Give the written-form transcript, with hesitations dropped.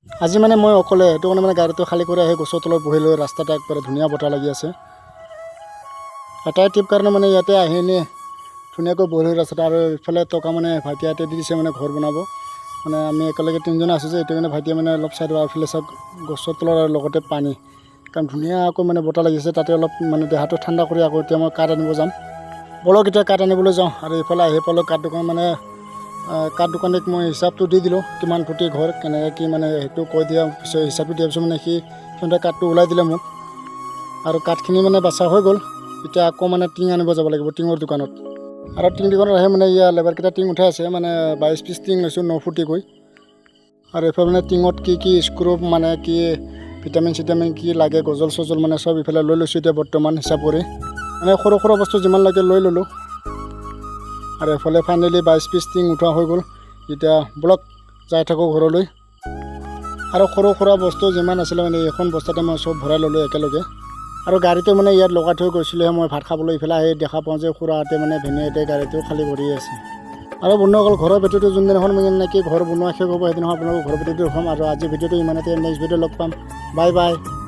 আজি মানে মই অকলে, সেইটো কাৰণে মানে গাড়ীটো খালী কৰি আহি গছৰ তলত বহি লৈ, ৰাস্তাটা একবাৰে ধুনীয়া বতাহ লাগি আছে। এটাই ট্ৰিপ কাৰণে মানে ইয়াতে আহি এনে ধুনীয়াকৈ বহি লৈ ৰাস্তাত। আৰু ইফালে টকা মানে ভাইটিহঁতে দি দিছে, মানে ঘৰ বনাব। মানে আমি একেলগে তিনিজনে আছোঁ যে, এইটো কাৰণে ভাইটিয়ে মানে অলপ চাইড। এইফালে চাওক, গছৰ তলত আৰু লগতে পানী, কাৰণ ধুনীয়াকৈ মানে বতাহ লাগিছে। তাতে অলপ মানে দেহাটো ঠাণ্ডা কৰি আকৌ এতিয়া মই কাঠ আনিব যাম। ব'লক, এতিয়া কাঠ আনিবলৈ যাওঁ। আৰু এইফালে আহি পালোঁ কাঠ দোকান। মানে কাঠ দোকানীক মই হিচাপটো দি দিলোঁ, কিমান ফুটি ঘৰ, কেনেকৈ কি, মানে সেইটো কৈ দিয়াৰ পিছত, হিচাপটো দিয়াৰ পিছত মানে সি সিহঁতে কাঠটো ওলাই দিলে মোক। আৰু কাঠখিনি মানে বাচা হৈ গ'ল। এতিয়া আকৌ মানে টিং আনিব যাব লাগিব টিঙৰ দোকানত। আৰু টিং দোকানত আহি মানে ইয়াৰ লেবাৰকেইটা টিং উঠাই আছে। মানে 22 পিচ টিং লৈছোঁ 9 ফুটিকৈ। আৰু এইফালে মানে টিঙত কি কি স্ক্ৰু, মানে কি ভিটামিন চিটামিন কি লাগে, গজল চজল, মানে চব ইফালে লৈ লৈছোঁ এতিয়া বৰ্তমান হিচাপ কৰি। মানে সৰু সুৰা বস্তু যিমান লাগে লৈ ল'লোঁ। আৰু এইফালে ফাইনেলি 22 পিচ টিং উঠোৱা হৈ গ'ল। এতিয়া ব'লক, যাই থাকোঁ ঘৰলৈ। আৰু সৰু সুৰা বস্তু যিমান আছিলে, মানে এইখন বস্তাতে মই চব ভৰাই ল'লোঁ একেলগে। আৰু গাড়ীটো মানে ইয়াত লগাই থৈ গৈছিলোঁহে মই ভাত খাবলৈ। ইফালে আহি দেখা পাওঁ যে খুৰাহঁতে, মানে ভিনীহঁতে গাড়ীটো খালী কৰি আছে। আৰু বন্ধুসকল, ঘৰৰ ভিডিঅ'টো যোনদিনাখন মানে নেকি ঘৰ বনোৱা শেষ হ'ব, সেইদিনাখন আপোনালোকক ঘৰৰ ভিডিঅ'টো দেখুৱাম। আৰু আজি ভিডিঅ'টো ইমানতে। নেক্সট ভিডিঅ' লগ পাম। Bye bye.